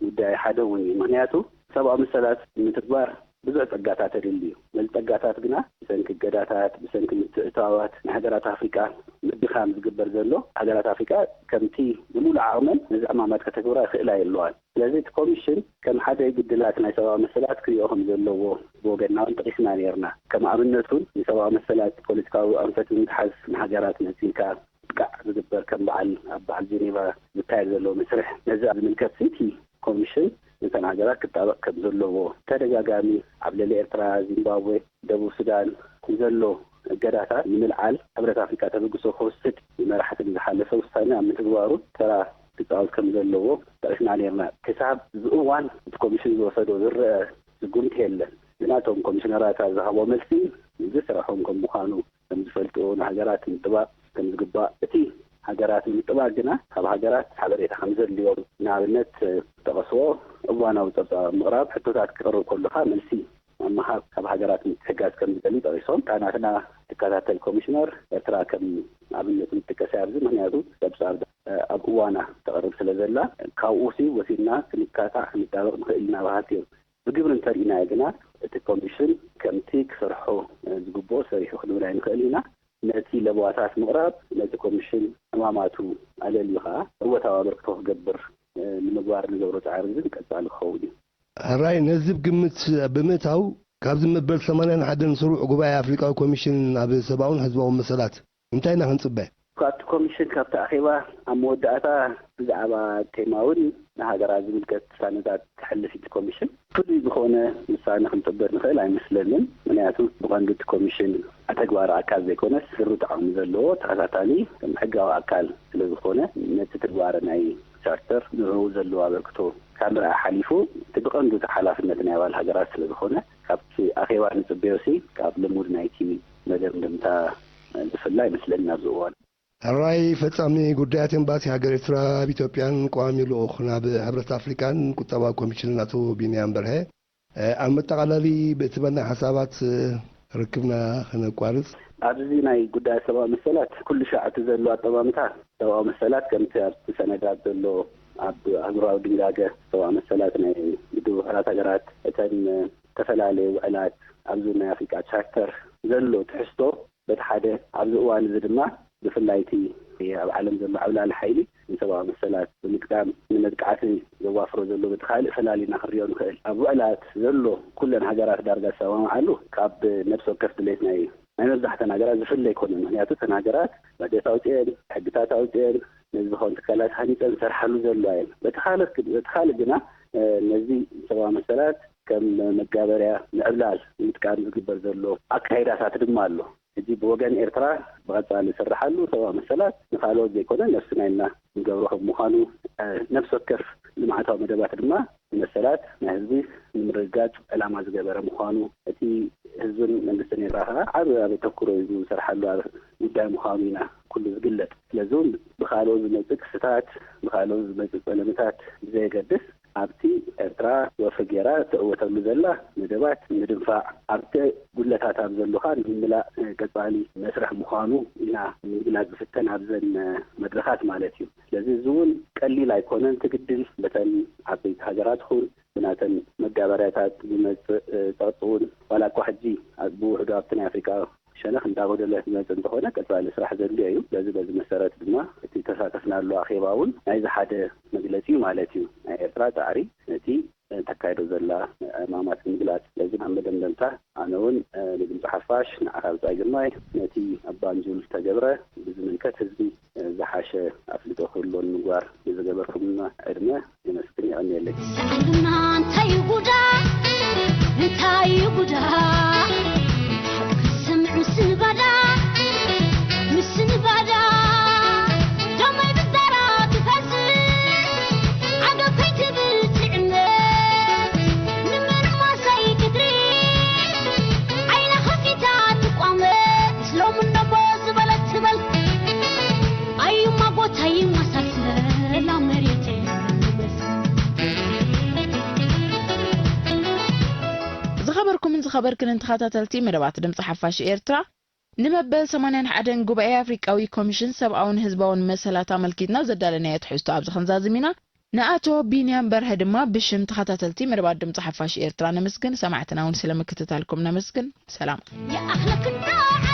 ጉዳይ ሓደ እውን እዩ። ምኽንያቱ ሰብኣዊ መሰላት ንምትግባር ብዙሕ ጸጋታት የድሊ እዩ። ነዚ ጸጋታት ግና ብሰንኪ እገዳታት፣ ብሰንኪ ምትእትታዋት ናይ ሃገራት ኣፍሪቃ ምድኻም ዝግበር ዘሎ፣ ሃገራት ኣፍሪቃ ከምቲ ብምሉእ ዓቕመን ነዚ ዕማማት ከተግብራ ይኽእላ የለዋን። ስለዚ እቲ ኮሚሽን ከም ሓደ ጉድላት ናይ ሰብኣዊ መሰላት ክሪኦ ከም ዘለዎ ብወገንና እውን ጠቒስና ነይርና። ከም ኣብነት እውን ንሰብኣዊ መሰላት ፖለቲካዊ ኣንፈት ብምትሓዝ ንሃገራት መጺእካ ምጥቃዕ ዝግበር ከም በዓል ኣብ በዓል ጄኔቫ ዝካየድ ዘሎ መስርሕ ነዚ ኣብ ዝምልከት እቲ ኮሚሽን ነተን ሃገራት ክጣበቕ ከም ዘለዎ ተደጋጋሚ ኣብ ልዕሊ ኤርትራ፣ ዚምባብዌ፣ ደቡብ ሱዳን ንዘሎ እገዳታት ንምልዓል ሕብረት ኣፍሪካ ተበግሶ ክወስድ ንመራሕቲ ብዝሓለፈ ውሳነ ኣብ ምትግባሩ ተራ ክጻወት ከም ዘለዎ ጠቒስና ነይርና። ክሳብ እዚ እዋን እቲ ኮሚሽን ዝወሰዶ ዝረአ ስጉምቲ የለን። ግና እቶም ኮሚሽነራት ኣብ ዝሃቦ መልሲ እዚ ስርሖም ከም ምዃኑ ከም ዝፈልጡ ንሃገራት ምጥባቕ ከም ዝግባእ፣ እቲ ሃገራት ንምጥባቕ ግና ካብ ሃገራት ሓበሬታ ከም ዘድልዮም ንኣብነት ዝጠቐስዎ እዋናዊ ጸብጻብ ምቕራብ፣ ሕቶታት ክቐርብ ከሎ ከኣ መልሲ ምሃብ ካብ ሃገራት ምትሕጋዝ ከም ዝደሊ ጠቒሶም። እታ ናትና ትከታተል ኮሚሽነር ኤርትራ ከም ኣብነት ምትቀስ እያ ኣብዚ፣ ምኽንያቱ ጸብጻብ ኣብ እዋና ተቕርብ ስለ ዘላ ካብኡ ሲ ወሲድና ክንካታዕ ክንጣበቕ ንኽእል ኢና በሃልቲ እዮም። ብግብሪ እንተርኢናዮ ግና እቲ ኮሚሽን ከምቲ ክሰርሖ ዝግብኦ ሰሪሑ ክንብል ኣይንኽእል ኢና። ነቲ ለበዋታት ምቕራብ ነቲ ኮሚሽን ዕማማቱ ኣለልዩ ከኣ እወታዊ ኣበርክቶ ክገብር ንምግባር ንገብሮ ጻዕሪ ግን ቀጻሊ ክኸውን እዩ። ሕራይ ነዚ ግምት ብምእታው ካብዚ መበል ሰማንያን ሓደን ስሩዕ ጉባኤ ኣፍሪቃዊ ኮሚሽን ኣብ ሰብኣውን ህዝባውን መሰላት እንታይ ኢና ክንጽበ? ካብቲ ኮሚሽን ካብቲ ኣኼባ ኣብ መወዳእታ ብዛዕባ ቴማውን ንሃገራት ዝምልከት ውሳነታት ተሕልፍ እቲ ኮሚሽን። ፍሉይ ዝኾነ ውሳነ ክንጽበ ንኽእል ኣይመስለንን። ምኽንያቱ ብቐንዱ እቲ ኮሚሽን ኣተግባሪ ኣካል ዘይኮነስ ዝርትዖም ዘለዎ ተኸታታሊ ከም ሕጋዊ ኣካል ስለ ዝኾነ ነቲ ትግባረ ናይ ቻርተር ንዕኡ ዘለዎ ኣበርክቶ ካብ ምርኣይ ሓሊፉ እቲ ብቐንዱ እቲ ሓላፍነት ናይ ኣባል ሃገራት ስለ ዝኾነ ካብቲ ኣኼባ ንጽበዮ ሲ ካብ ልሙድ ናይቲ መደምደምታ ዝፍለ ኣይመስለንን ኣብዚ እዋን። ሕራይ ፈጻሚ ጉዳያት ኤምባሲ ሃገር ኤርትራ ኣብ ኢትዮጵያን ቀዋሚ ልኡኽ ናብ ሕብረት ኣፍሪቃን ቁጠባዊ ኮሚሽንን ኣቶ ቢንያም በርሀ፣ ኣብ መጠቓለሊ ብእትበና ሓሳባት ርክብና ክነቋርጽ። ኣብዚ ናይ ጉዳይ ሰብኣዊ መሰላት ኩሉ ሻዕ እቲ ዘሎ ኣጠማምታ ሰብኣዊ መሰላት ከምቲ ኣብቲ ሰነዳት ዘሎ ኣብ ኣህጉራዊ ድንጋገ ሰብኣዊ መሰላት ናይ ውድብ ውሑዳት ሃገራት እተን ዝተፈላለዩ ውዕላት ኣብዚ ናይ ኣፍሪቃ ቻርተር ዘሎ ትሕዝቶ በቲ ሓደ ኣብዚ እዋን እዚ ድማ ብፍላይ እቲ ኣብ ዓለም ዘሎ ዓብላሊ ሓይሊ ንሰብኣዊ መሰላት ብምጥቃም ንመጥቃዕቲ ዘዋፍሮ ዘሎ በቲ ካልእ ፈላሊና ክንሪኦ ንኽእል። ኣብ ውዕላት ዘሎ ኩለን ሃገራት ዳርጋ ዝሰማምዓሉ ካብ ነብሲ ወከፍ ድሌትና እዩ። ናይ መብዛሕተን ሃገራት ዝፍለ ኣይኮነን። ምኽንያቱ እተን ሃገራት ባጀት ኣውፅኤን ሕግታት ኣውፅኤን ነዚ ዝኾን ትካላት ሃኒፀን ዝሰርሓሉ ዘለዋ እየን። በቲ ካልእ በቲ ካልእ ግና ነዚ ሰብኣዊ መሰላት ከም መጋበርያ ምዕብላል ንምጥቃም ዝግበር ዘሎ ኣካይዳታት ድማ ኣሎ። ሕጂ ብወገን ኤርትራ ብቐጻሊ ዝስርሓሉ ሰብኣዊ መሰላት ንኻልኦት ዘይኮነ ነብስና ኢልና ንገብሮ ከም ምዃኑ፣ ነፍሲ ወከፍ ልምዓታዊ መደባት ድማ ንመሰላት ናይ ህዝቢ ንምርግጋጽ ዕላማ ዝገበረ ምዃኑ፣ እቲ ህዝብን መንግስትን ኤርትራ ከኣ ዓቢ ኣተኩሮ ሂቡ ዝሰርሓሉ ጉዳይ ምዃኑ ኢና ኩሉ ዝግለጽ። ስለዚ እውን ብኻልኦት ዝመጽእ ክስታት፣ ብኻልኦት ዝመጽእ ጸለመታት ብዘየገድስ፣ ኣብቲ ኤርትራ ወፍሪ ገይራ ትዕወተሉ ዘላ መደባት ምድንፋዕ፣ ኣብቲ ጉድለታት ኣብ ዘሎ ከኣ ንምምላእ ቀጻሊ መስርሕ ምዃኑ ኢና ንምግላጽ ዝፍተን ኣብዘን መድረኻት ማለት እዩ። ስለዚ እዚ እውን ቀሊል ኣይኮነን። ትግድል በተን ዓበይቲ ሃገራት ይኹን ብናተን መጋበርያታት ዝመጽእ ጸቕጢ እውን ዋላ እኳ ሕጂ ብውሕዱ ኣብቲ ናይ ኣፍሪቃ ሸነኽ እንዳጎደለ ዝመጽእ እንተኾነ ቀጻሊ ስራሕ ዘድልዮ እዩ። ስለዚ በዚ መሰረት ድማ እቲ ተሳተፍናሉ ኣኼባ እውን ናይዚ ሓደ መግለጺ እዩ ማለት እዩ። ናይ ኤርትራ ጻዕሪ ነቲ ተካይዶ ዘላ ዕማማት ንምግላጽ። ስለዚ ኣብ መደምደምታ ኣነ እውን ንድምፂ ሓፋሽ ንዓኻ ብጻይ ግርማይ ነቲ ኣብ ባንጁል ዝተገብረ ብዝምልከት ህዝቢ ዝሓሸ ኣፍልጦ ክህልዎ ንምግባር ንዝገበርኩምና ዕድመ የመስግን የቐንየለይ። ሰዓልና እንታይ ጉዳ እንታይ ጉዳ ሓቂ ሰምዕ ምስንባዳ ምስንባዳ ደመይ ብዛራ ትፈስ ዓገብ ከይትብል ትዕመት ንምንማሰይ ክትሪ ዓይና ከፊታ ትቋመት ሎሚ እነሞ ዝበለት ትበል ኣዩማ ጎታይ ማሳሰላ መሬት ዝኸበርኩምን ዝኸበርክንን ተኸታተልቲ መደባት ድምፂ ሓፋሽ ኤርትራ፣ ንመበል ሰማንያን ሓደን ጉባኤ ኣፍሪቃዊ ኮሚሽን ሰብኣውን ህዝባውን መሰላት ኣመልኪትና ዘዳለናዮ ትሕዝቶ ኣብዚ ክንዛዝም ኢና። ንኣቶ ቢንያም በርሀ ድማ ብሽም ተኸታተልቲ መደባት ድምፂ ሓፋሽ ኤርትራ ነመስግን። ሰማዕትና እውን ስለ ምክትታልኩም ነመስግን። ሰላም። ይኣኽለክን ዶ